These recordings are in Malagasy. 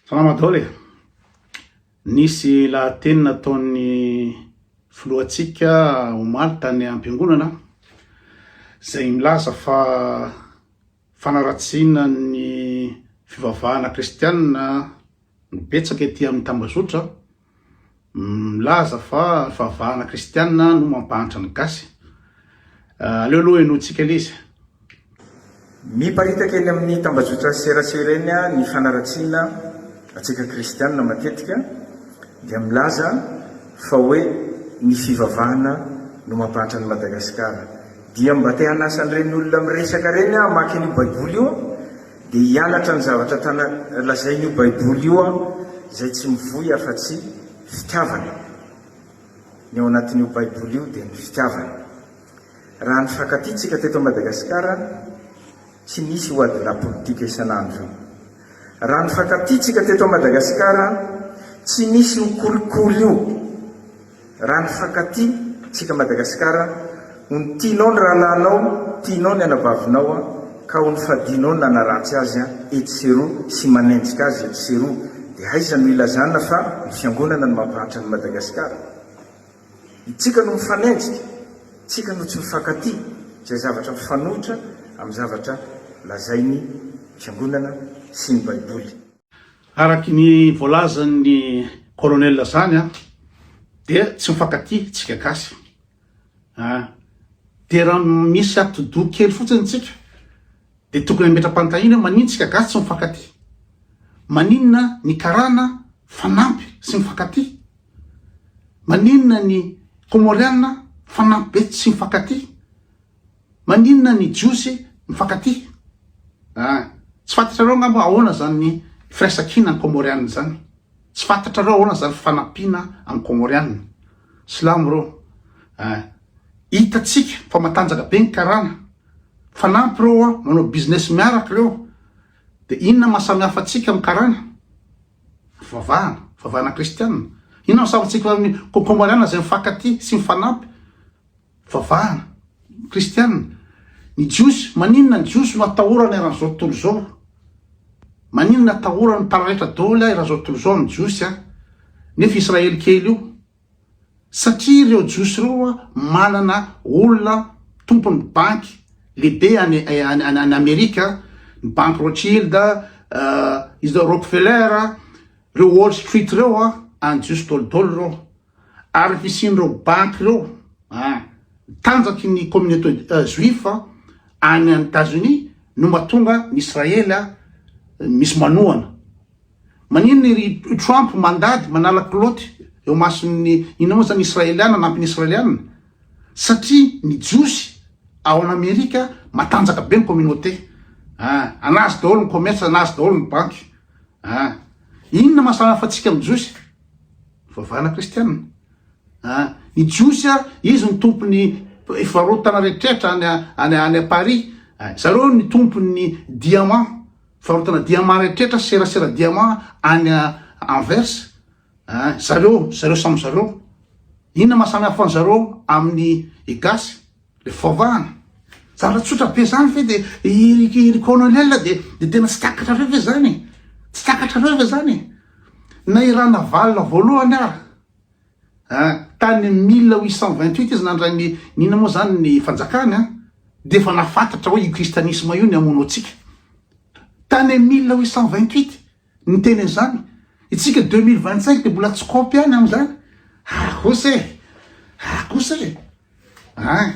Salama daholo e! Nisy lahateny nataon'ny filohantsika omaly tany am-piangonana izay milaza fa fanaratsiana ny fivavahana kristianina no betsaka ety amin'ny tambazotra, milaza fa fivavahana kristianina no mampahantra ny gasy. Aleo aloha henointsika ilay izy. Miparitaka eny amin'ny tambajotra serasera eny ny fanaratsiana antsika kristianina matetika dia milaza fa hoe ny fivavahana no mampahantra an'i Madagasikara. Dia mba te hanasa an'ireny olona miresaka ireny aho hamaky an'io baiboly io dia hianatra ny zavatra tana lazain'io baiboly io aho izay tsy mivoy afa-tsy fitiavana. Ny ao anatin'io baiboly io dia ny fitiavana. Raha nifankatia tsika teto Madagasikara tsy nisy io adilahy politika isan'andro io. Raha nifankatia tsika teto Madagasikara tsy nisy io kolikoly io. Raha nifankatia tsika Madagasikara ho ny tianao ny rahalahinao, tianao ny anabavinao ka ho nifadianao ny nanaratsy azy etsy sy eroa sy manenjika azy etsy sy eroa dia aiza no ilazana fa ny fiangonana no mampahantra an'i Madagasikara? Itsika no mifanenjika, tsika no tsy mifankatia, izay zavatra mifanohitra amin'ny zavatra lazain'ny Fiangonana sy ny Baiboly. Araky ny voalazan'ny colonel zany an, dia tsy mifankatia tsika gasy an, dia raha misy atidoha kely fotsiny tsika dia tokony hametra-panontaniana hoe maninona tsika gasy tsy mifankatia? Maninona ny karana fanampy sy mifankatia? Maninona ny Komoriana fanampy be tsy mifankatia? Maninona ny Jiosy mifankatia? Ah, tsy fantatrareo angamba ahoana zany firaisankina ny Komoriana zany. Tsy fantatrareo ahoana zany fanampiana amin'ny Komoriana. Silamo reo. Ah, hitantsika fa matanjaka be ny karana. Fanampy reo ah, manao business miaraka reo. De inona maha samy hafa antsika amin'ny karana? Fivavahana, fivavahana kristianina. Inona no sarotsika amin'ny Komoriana izay mifankatia sy mifanampy? Fivavahana kristianina. Ny Jiosy, maninona ny Jiosy no atahorana eran'izao tontolo izao? Maninona atahorana mipararetra daholo eran'izao tontolo izao amin'ny Jiosy a? Nefa Israely kely io. Satria ireo Jiosy ireo manana olona tompon'ny banky lehibe any any Amerika, ny banky Rothschild, iza Rockefeller, ireo Wall Street ireo any Jiosy dôlidôly ireo. Ary ny fisian'ireo banky ireo, tanjaky ny communauté juif any Etats-Unis no mahatonga ny Israely misy manohana. Maninona i Trump mandady manala kilaoty eo mason'ny inona moa zany israeliana anampy ny israeliana? Satria ny jiosy ao an Amerika matanjaka be ny communauté ah, anazy daholo ny commerce, anazy daholo ny banky ah. Inona maha samy hafa antsika amin'ny jiosy? Fivavahana kristianina ah. Ny jiosy ah, izy ny tompon'ny fivarotana rehetrretra any any any Paris ah. Zareo ny tompon'ny diamant Fivarotana diamant rehetrretra serasera diamant any Anvers eh, zareo zareo samy zareo. Inona maha samy hafa an'zareo amin'ny gasy? Le fivavahana. Zavatra tsotra be zany ve de i ry colonel de de tena tsy takatrareo ve zany e? Tsy takatrareo ve zany e? Na i Ranavalona voalohany ara An, tany 1828 izy nandray ny, ny inona moa zany, ny fanjakany an, dia efa nahafantatra hoe io kristianisma io ny hamono antsika. Tany 1828 niteny an'izany. Itsika 2025 dia mbola tsy kopy ihany amin'izany. Ah kosa e! Ah kosa e! An!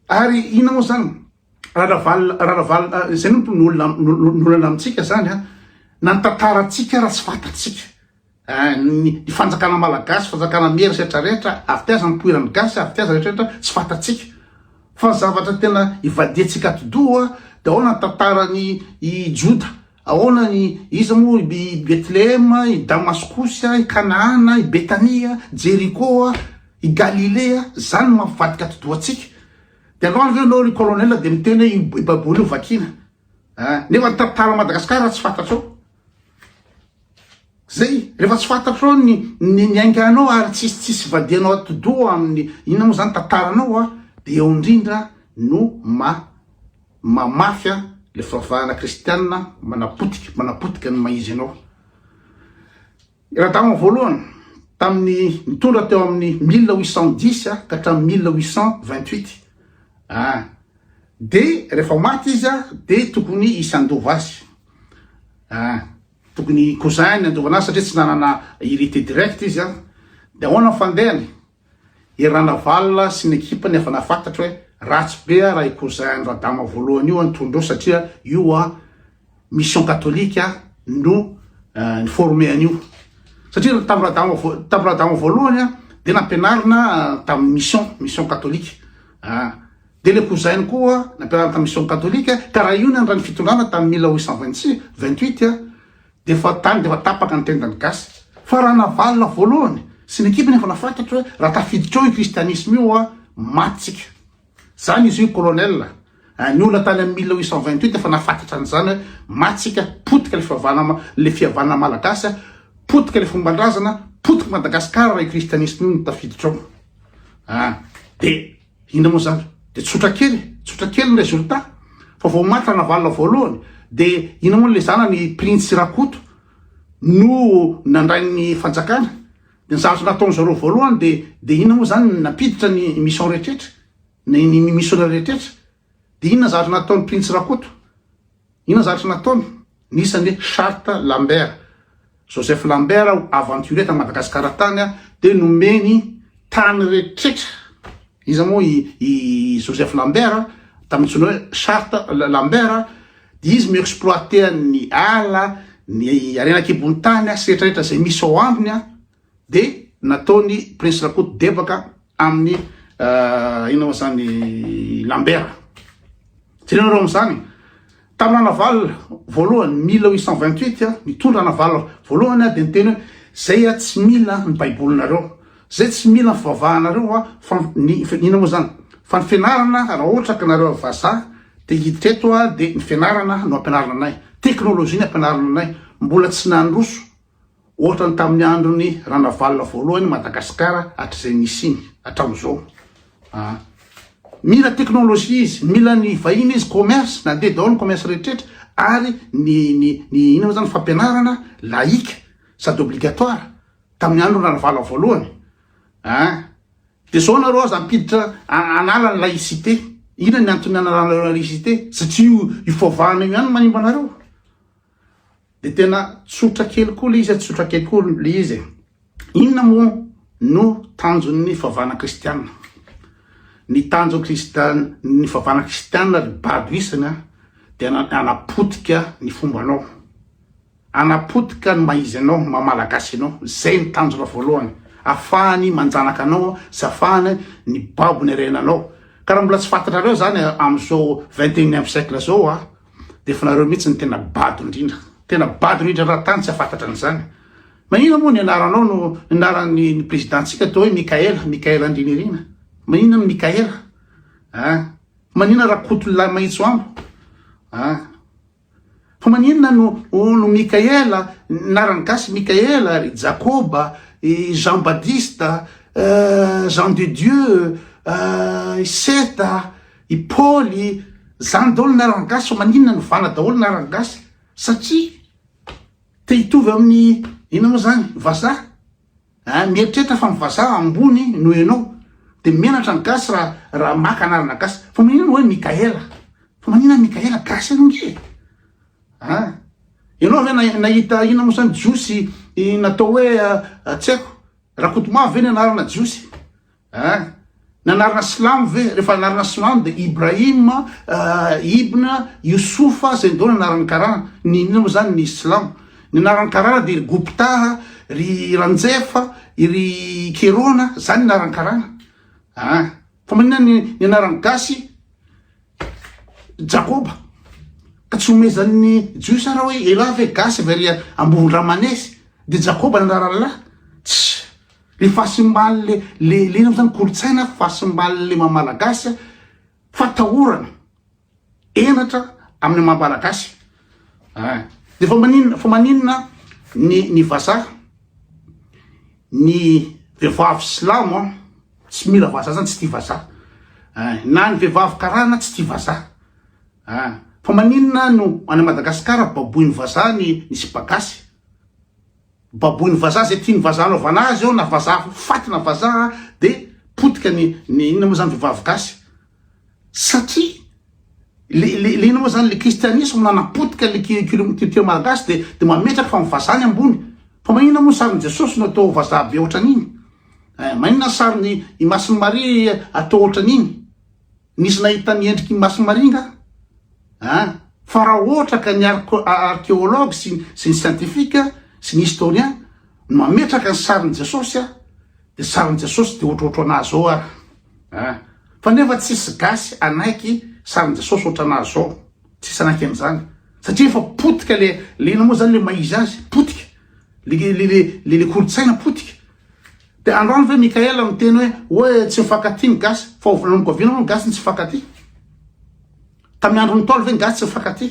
Ary inona moa zany? Ranavalona, Ranavalona, izay no ny olona, ny olana amintsika zany an, na ny tantarantsika ara tsy fantatsika. Ny fanjakana malagasy, fanjakana merina sy rehetra rehetra, avy taiza ny poiran'ny gasy, avy taiza rehetra rehetra, tsy fantatsika. Fa ny zavatra tena ivadiantsika atidoha dia ahoana ny tantaran'i i Joda, ahoana ny iza moa i Bethlehema, i Damaskosy, i Kanaana, i Betania, Jeriko, i Galilea, zany no mampivadika atidoha antsika. Dia androany ve ianao ry colonel dia miteny hoe io baiboly io vakiana? Nefa ny tantara Madagasikara tsy fantatrao. Zay, rehefa tsy fantatrao ny ny niainganao ary tsisy tsisy vadianao atidoha amin'ny inona moa zany tantaranao a, de eo indrindra no ma mamafy a le fivavahana kristianina manapotika manapotika ny maha izy anao. Radama voalohany tamin'ny nitondra teo amin'ny 1810 ka hatramin'ny 1828. Ah. De rehefa maty izy de tokony hisy handova azy. Ah. Tokony cousin ny handova anazy satria tsy nanana héritier direct izy an. De ahoana ny fandehany? I Ranavalona sy ny ekipany efa nahafantatra hoe ratsy be raha i cousin Radama voalohany io nitondra eo satria io a mission katolika no ni former an'io. Satria tamin'i Radama tamin'i Radama voalohany a de nampianarina tamin'ny mission, mission katolika. Ah. De le cousin-ny koa nampianarina tamin'ny mission katolika ka raha io nandray ny fitondrana tamin'ny 1826, 28 a De efa tany de efa tapaka ny tendan'ny gasy. Fa Ranavalona voalohany sy ny ekipany efa nafantatra hoe raha tafiditra ao io kristianisme io hoa maty tsika. Zany izy io colonel a. Ny olona tany amin'ny 1828 efa nafantatra an'izany hoe maty tsika, potika le fihavana le fihavanana malagasy a, potika le fomban-drazana, potika Madagascar raha io kristianisme io no tafiditra ao. A. De Inona moa zany? De tsotra kely, tsotra kely ny résultat. Fa vao maty Ranavalona voalohany, de inona moa le zanany Printsy Rakoto no nandray ny fanjakana. De ny zavatra nataony zareo voalohany de de inona moa zany nampiditra ny mission rehetrretra, ny ny missionnaire rehetrretra. De inona zavatra nataony Printsy Rakoto? Inona zavatra nataony? Nisy anie Charte Lambert. Joseph Lambert aventurier tany Madagascar tany dia nomeny tany rehetrretra. Iza moa i i Joseph Lambert tamin'ny antsoina hoe Charte Lambert dia izy mi-exploiter ny ala, ny harena an-kibon'ny tany sy rehetrarehetra izay misy ao aminy Dia nataon'i Prince Rakoto debaka amin'ny inona moa zany Lambert. Jerenareo amin'izany, tamin'ny Ranavalona voalohany 1828, nitondra Ranavalona voalohany dia niteny hoe zay a tsy mila ny baibolinareo, zay tsy mila ny fivavahanareo fa ny inona moa zany fa ny fianarana raha ohatra ka nareo vazaha te hiditra eto dia ny fianarana no ampianarina anay, teknolojia ny ampianarina anay, mbola tsy nandroso Ohatran'ny tamin'ny andron'i Ranavalona voalohany Madagascar hatrizay nisiany hatramin'izao ah. Mila technologie izy, mila ny vahiny izy, commerce, nandeha daholo ny commerce rehetrretra ary ny ny ny inona moa zany fampianarana laïque sady obligatoire tamin'ny andron'i Ranavalona voalohany ah. De zao nareo aza ampiditra hanala ny laïcité, inona ny antony hanalanareo ny laïcité? Satria io io fivavahana io ihany no manimba anareo. De tena tsotra kely koa le izy e, tsotra kely koa le izy e. Inona moa no tanjon'ny favana kristiana? Ny tanjon'ny kristiana, ny favana kristiana ry bado isany a, de hanapotika ny fombanao, hanapotika ny maha izy anao, ny maha malagasy anao, zay ny tanjona voalohany, afahany manjanaka anao sy afahany ny babo ny harenanao. Ka raha mbola tsy fantatrareo zany am'zao vingt et unième siècle zao a, Dia efa nareo mihitsy no tena bado indrindra. Tena bado indrindra raha tany tsy hafantatra an'izany. Maninona moa ny anaranao no ny anaran'ny ny président-tsika atao hoe Mickaël, Mickaël Andrianirina? Maninona no Mickaël? Hein? Maninona Rakotolahy Mahitsoambo? Hein? Fa maninona no no Mickaël, ny anaran'ny gasy Mickaël, ry Jakoba, i Jean Baptiste, Jean de Dieu, i Seta, I Paoly, zany daholo ny anaran'ny gasy fa maninona no ovana daholo ny anaran'ny gasy? Satria te hitovy amin'ny inona moa zany? Vazaha? Hein, mieritreritra fa ny vazaha ambony noho ianao de menatra ny gasy raha raha maka anarana gasy. Fa maninona hoe Mikaela? Fa maninona Mikaela? Gasy ianao nge e! Hein, ianao ve nahita inona moa zany jiosy natao hoe tsy haiko Rakotomavo ve ny anarana jiosy? Hein? Ny anarana silamo ve? Rehefa anarana silamo dia Ibrahim, Ibn, Youssoufa, zay daholo ny anaran'ny karana. Ny inona moa zany ny silamo? Ny anaran'ny karana dia ry Gupta, ry Ranjefa, ry Kerona, zany ny anaran'ny karana. Hein? Fa maninona ny ny anaran'ny gasy Jakoba? Ka tsy omezan'ny jiosy ara hoe elah ve gasy avy ary Ambovondramanesy dia Jakoba ny anaran'lah? Tsia. Le fahasimban'ny le le le inona moa zany kolontsaina, fahasimban'ny le maha malagasy, fatahorana, henatra amin'ny maha malagasy. Ein. De fa maninona fa maninona ny ny vazaha, ny vehivavy silamo an, tsy mila vazaha zany tsy tia vazaha. Ein, na ny vehivavy karana tsy tia vazaha. Ein, fa maninona no any Madagasikara baboin'ny vazaha ny ny sipa gasy? Baboin'ny vazaha zay tian'ny vazaha anaovana azy eo na vazaha faty na vazaha de potika ny ny inona moa zany vehivavy gasy satria le le le inona moa zany le kristianisme nanapotika le culture malagasy de de mametraka fa ny vazaha ny ambony fa maninona moa ny sarin'i Jesosy no atao vazaha be ohatran'iny eh maninona ny sarin'i i Masin'i Maria atao ohatran'iny Nisy nahita ny endrik'i Masin'i Maria nga? An! Fa raha ohatra ka ny archéologue sy sy ny scientifique sy ny historien no mametraka ny sarin'i Jesosy a, dia sarin'i Jesosy dia ohatrohatranà zao ary an! Fa nefa tsisy gasy hanaiky sarin'i Jesosy ohatranà zao, tsisy hanaiky an'izany satria efa potika le le inona moa zany le maha izy azy, potika le le le le kolontsaina potika. Dia androany ve Mickaël miteny hoe hoe tsy mifankatia ny gasy fa ho nanomboka oviana moa ny gasy no tsy mifankatia? Tamin'ny andron'ny Ntaolo ve ny gasy tsy mifankatia?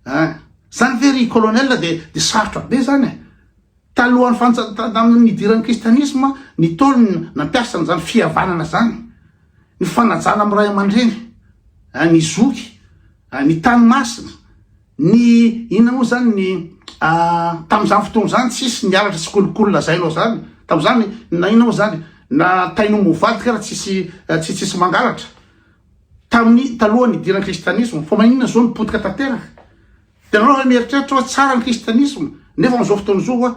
Hein. Zany ve ry colonel dia dia sarotra be zany e? Talohan'ny fantsa tamin'ny nidiran'ny kristianisma ny Ntaolo no nampiasa an'izany fihavanana zany, ny fanajana amin'ny ray aman-dreny, hein, ny zoky, ny tany masina, Ny inona moa zany ny tamin'izany fotoana izany tsisy ny halatra sy kolikoly lazainao zany tamin'izany na inona moa zany na tain'omby mivadika ara tsisy tsy tsisy mangalatra tamin'ny talohan'ny nidiran'ny kristianisma fa maninona zao no potika tanteraka de nareo ve mieritreritra hoe tsara ny kristianisma nefa amin'izao fotoana izao hoa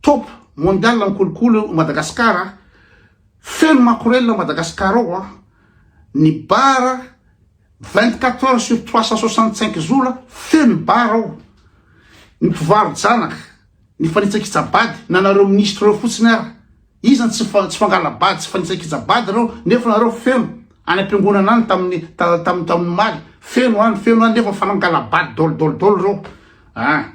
top mondial ny kolikoly ao Madagascar a feno makorel Madagascar ao a ny bar 24 heures sur 365 jours feno bar ao, ny mpivaro-janaka, ny fanitsakitsa-bady, na nareo ministre reo fotsiny ara, iza no tsy tsy fangala-bady tsy fanitsakitsa-bady reo nefa nareo feno any am-piangonana any tamin'ny tamin'ny tamin'ny omaly, feno any feno any nefa mifanangala-bady dol dol dol reo ah.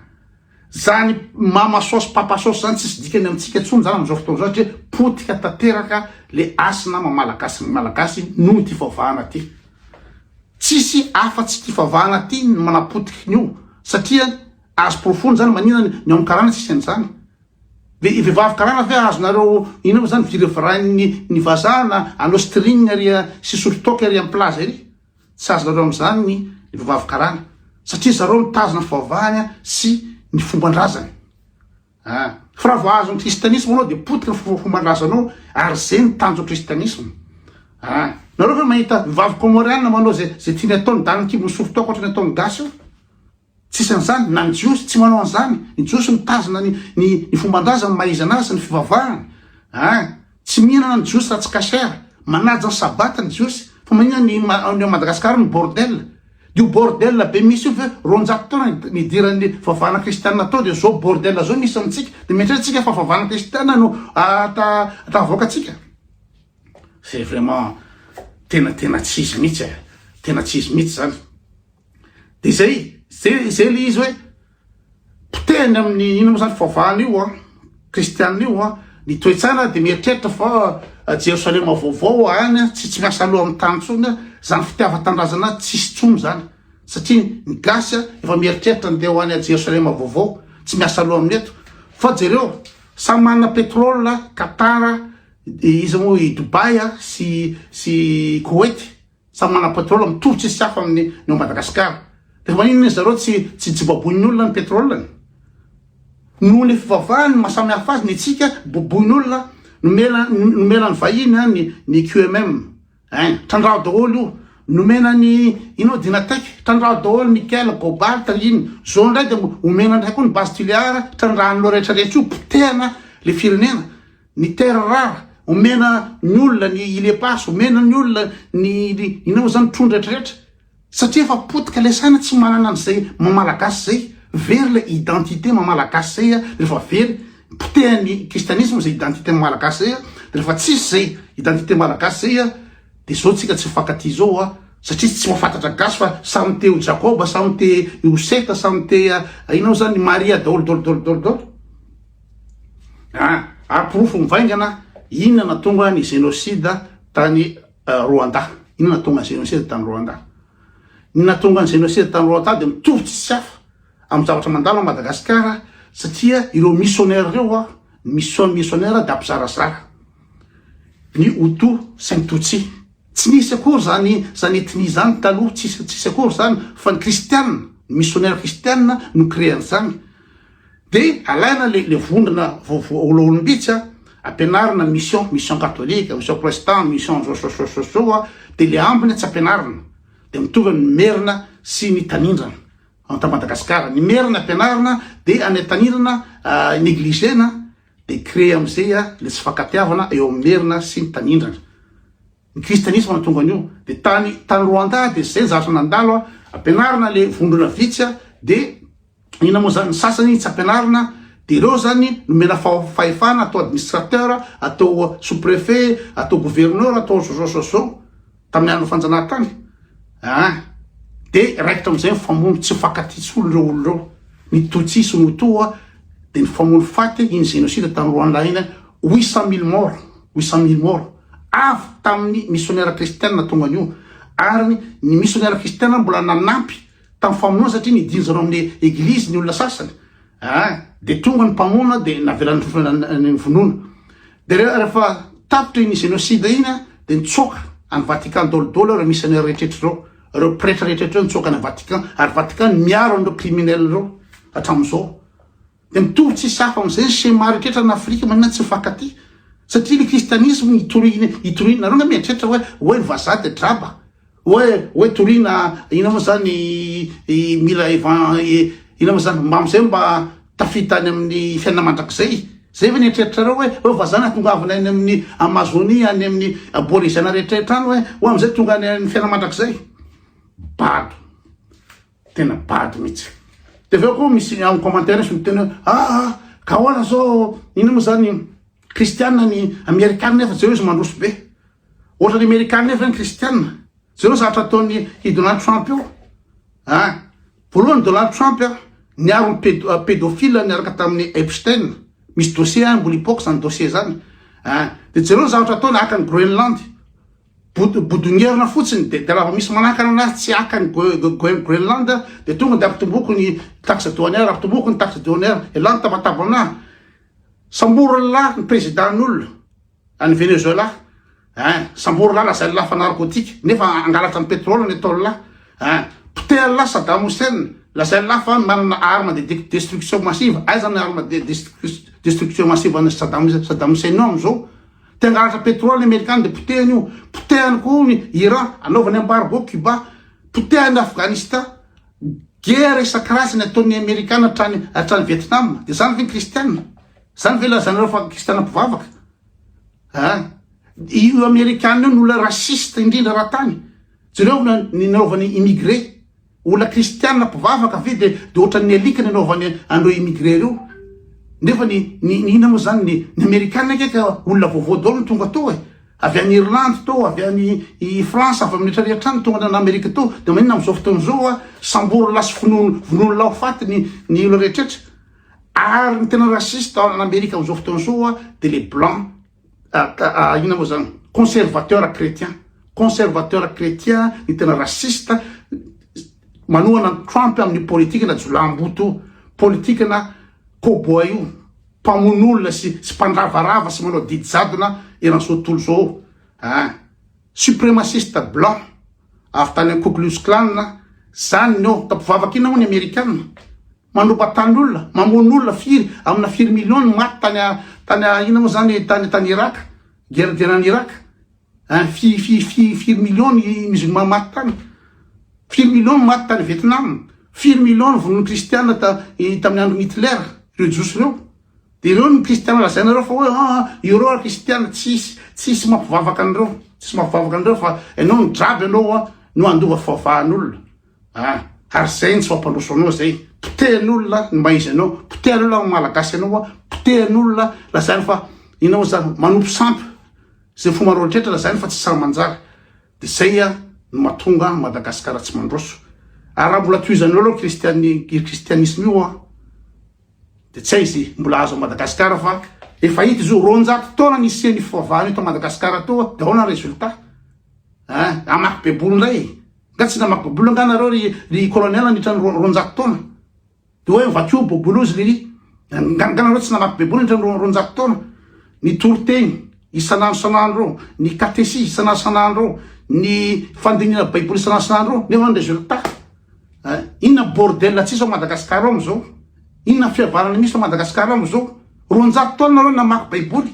Zany mama saosy papa saosy zany tsisy dikany amintsika tsony zany amizao fotoana zao satria potika tanteraka le hasina maha malagasy ny malagasy noho ity favahana ty. Tsisy afa tsy ity favahana ty ny manapotika an'io satria azo porofoina zany manina ny ao amin'ny karana tsisy an'izany. Ve vehivavy karana ve azonareo inona moa zany virevirain'ny ny vazaha na anao string ary sy solotoaka ery amin'ny plage ery. Tsy azonareo amin'izany ny vehivavy karana satria zareo mitazona ny fivavahany sy ny fomban-drazany. Ah. Fa raha vao azon'ny kristianisma anao dia potika ny fomban-drazanao ary zay ny tanjon'ny kristianisma. Ah. Nareo ve mahita vehivavy kômôrianina manao zay zay tiany atao ny danin'ny kibo misotro toaka ohatran'ny ataon'ny gasy io? Tsisy an'izany, na ny jiosy tsy manao an'izany, ny jiosy mitazona ny ny ny fomban-drazany maha izy anazy sy ny fivavahany, ein, tsy mihinana ny jiosy raha tsy kasher, manaja ny sabata ny jiosy, fa maninona ny ny ao Madagascar ny bordel, io bordel be misy io ve 200 taona nidiran'ny fivavahana kristianina tao dia zao bordel zao misy amintsika, dia mieritreritra tsika fa fivavahana kristianina no ata atahavoaka antsika? C'est vraiment tena tena tsy izy mihitsy e, tena tsy izy mihitsy zany. De zay, zay zay le izy hoe potehiny amin'ny inona moa zany fivavahana io an, kristianina io an, ny toe-tsaina de mieritreritra fa Jerosalema vaovao any an, tsy tsy miasa loha amin'ny tany intsony an, zany fitiavan-tanindrazana tsisy intsony zany, satria ny gasy an efa mieritreritra andeha ho any Jerosalema vaovao, tsy miasa loha amin'ny eto, fa jereo samy manana pétrole Qatar, iza moa i Dubaï sy sy Koweït, Samy manana pétrole mitovy tsisy hafa amin'ny ny ao Madagascar. Dia fa maninona izy zareo tsy tsy tsy baboin'ny olona ny pétrole-ny? Noho ny fivavahany no maha samy hafa azy ny antsika boboin'olona nomena nomena ny vahiny an ny ny QMM ein trandraho daholo io nomena ny ino Dynatec trandraho daholo nickel cobalt iny zao indray dia omena indray koa ny base Tuléar trandrahan'ireo rehetra rehetra io potehana le firenena Ny terre rare, omena ny olona ny île éparse, omena ny olona ny ny inona moa zany trondro retraretra. Satria efa potika le saina tsy manana an'izay maha malagasy zay, very le identité maha malagasy zay a, rehefa very, potehan'ny kristianisme zay identité maha malagasy zay a, de rehefa tsisy zay identité malagasy zay a, de zao tsika tsy mifankatia zao a, satria tsy mahafantatra gasy fa samy te ho jakoba, samy te ho seta, samy te inona moa zany maria daholo daholo daholo daholo daholo. Ah, ary porofo mivaingana inona natonga ny génocide tany Rwanda? Inona natonga ny génocide tany Rwanda? Ny natonga ny génocide tany Rwanda dia mitovy tsisy hafa amin'ny zavatra mandalo à Madagasikara satria ireo missionnaires ireo a, ny mission missionnaire dia ampizarazara ny Hutu sy ny Tutsi. Tsy nisy akory zany zany ethnie zany taloha, tsisy tsisy akory zany fa ny kristiana, ny missionnaire kristiana no créer an'izany. De alaina le le vondrona olom-bitsy a, ampianarina mission, mission katolika, mission protestant, mission zao zao zao zao a, de le ambiny tsy ampianarina. De mitovy amin'ny merina sy ny tanindrana ao Madagasikara. Ny merina ampianarina de any tanindrana negligena de créer amizay le tsy fankatiavana eo amin'ny merina sy ny tanindrana. Ny kristianisma no tonga an'io. De tany tany Rwanda de zay ny zavatra nandalo a, ampianarina le vondrona vitsy a, de inona moa zany, ny sasany tsy ampianarina, de ireo zany nomena fahefana atao administrateur, atao sous prefet, atao gouverneur, atao zao zao zao, tamin'ny andron'ny fanjanahantany. Aa de raikitra amizay mifamono, tsy mifankatia intsony ireo olona ireo. Ny Tutsi sy ny Hutu a de nifamono faty iny génocide tany Rwanda iny, 800 000 morts, 800 000 morts. Avy tamin'ny misionera kristiana tonga an'io, ary ny misionera kristiana mbola nanampy tamin'ny famonoana satria nidiny zareo amin'ny eglizy ny olona sasany ah, de tonga ny mpamono de navelany vonoana. De rehefa tapitra iny génocide iny a, de nitsoaka any Vatican daholo daholo ireo missionnaire rehetra ireo, ireo pretra rehetra ireo nitsoaka any Vatican, ary Vatican miaro an'ireo criminel ireo hatramin'izao. Dia mitovy tsisy hafa amin'izay ny schéma rehetra any Afrika maninona tsy mifankatia? Satria le christianisme itoriana itoriana nareo nga mieritreritra hoe hoe ny vazaha dia draba hoe hoe toriana inona moa zany mila evan inona moa zany mba amizay mba tafita any amin'ny fiainana mandrakizay zay ve ny eritreritrareo hoe hoe vazaha natongavana any amin'ny Amazonie any amin'ny aborigène rehetrarehetra any hoe hoe amizay tonga any amin'ny fiainana mandrakizay bado. Tena bado mihitsy. De avy eo koa misy amin'ny commentaire misy miteny hoe ah ka ahoana zao inona moa zany kristiana ny amerikana nefa jereo izy mandroso be. Ohatran'ny amerikana nefa ny kristiana. Jereo zavatra ataon'ny i Donald Trump io. Ah, voalohany Donald Trump ah, niaro ny pedo, pédophile niaraka tamin'ny Epstein. Misy dossier any mbola hipoaka zany dossier zany. Ah, de jereo ny zavatra ataony haka ny Groenland. Bodongerina fotsiny de raha vao misy manakana anazy tsy haka ny Groenland de tonga de ampitomboko ny taxe douanière, ampitomboko ny taxe douanière, elah ny tabataba aminah, sambory lah ny président n'olona any Venezuela ein, sambory lah lazainy lah fa narcotique nefa hangalatra ny pétrole ny ataony lah ein, potehany lah Saddam Hussein lazainy lah fa manana arme de destruction massive, aiza ny arme de destruction massive an'i Saddam Hussein io amizao? Te hangalatra pétrole ny amerikana dia potehiny io, potehiny koa ny Iran, anaovany embargo Cuba, potehiny Afghanistan, guerre isan-karazany ataon'ny amerikana hatrany hatrany Vietnam, dia zany ve ny kristiana? Zany ve lazainareo fa kristiana mpivavaka? Ah, io amerikana io no olona raciste indrindra raha tany. Jereo ny nanaovany immigré. Olona kristiana mpivavaka ve de de ohatran'ny alika ny anaovany an'ireo immigré ireo? Nefa ny ny ny inona moa zany ny ny amerikana ange ka olona vaovao daholo no tonga tao e! Avy any Irlande tao, avy any i France, avy amin'ny rehetra rehetra any tonga any Amerika tao, de maninona amin'izao fotoana izao a sambory lahy sy vonono vonono lahy ho faty ny ny olona rehetra rehetra? Ary ny tena raciste any Amerika amin'izao fotoana izao a de les blancs. Inona moa zany? Conservateur chrétien. Conservateur chrétien ny tena raciste manohana an'i Trump amin'ny politique na jiolahimboto io, politique na cowboy io, mpamono olona sy sy mpandravarava sy manao didy jadona eran'izao tontolo izao. Ah, supremaciste blanc avy tany amin'ny Ku Klux Klan zany ny eo. Ka mpivavaka inona moa ny amerikana? Mandroba tany olona, mamono olona firy amina firy millions ny maty tany tany inona moa zany tany tany Irak, guerre guerre any Irak. Hein, fi fi fi firy millions ny musulmans maty tany. Firy millions ny maty tany Vietnam. Firy millions ny vonoin'ny kristiana ta tamin'ny andron'i Hitler, ireo jiosy ireo. Dia ireo ny kristiana lazainareo fa hoe ah ireo ary kristiana tsisy tsisy mampivavaka an'ireo, tsisy mampivavaka an'ireo fa ianao midraby ianao no handova fivavahan'olona. Ah, ary zay ny tsy mampandroso anao zay, potehan'olona ny maha izy anao, potehan'olona ny malagasy anao, potehan'olona lazainy fa inona moa zany, manompo sampy, zay fomba rehetra lazainy fa tsy sahy manjary, de zay a no mahatonga Madagascar tsy mandroso, ary raha mbola tohizanareo aloha kristiani, kristianisme io a, de tsy hay ze mbola azo Madagascar fa efa hita izy io, 200 taona nisian'io fivavahana io tao Madagascar tao, de ahoana ny résultat, hein, hamaky baiboly ndray. Nga tsy namaky baiboly angaha nareo ry ry colonel nandritra ny 200 taona? De hoe vakio baiboly ozy lery. Nga nga nareo tsy namaky baiboly nandritra ny 200 taona? Ny toriteny isan'andro isan'andro reo, ny katesizy isan'andro isan'andro reo, ny fandinihana baiboly isan'andro isan'andro reo, nefa ny résultat? Hein? Inona bordel tsisy ao Madagascar ao amizao? Inona ny fihavanana misy ao Madagascar amizao? 200 taona nareo namaky baiboly,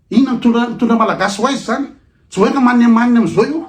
inona mitondra mitondra malagasy ho aiza zany? Tsy voainga maniamanina amizao io.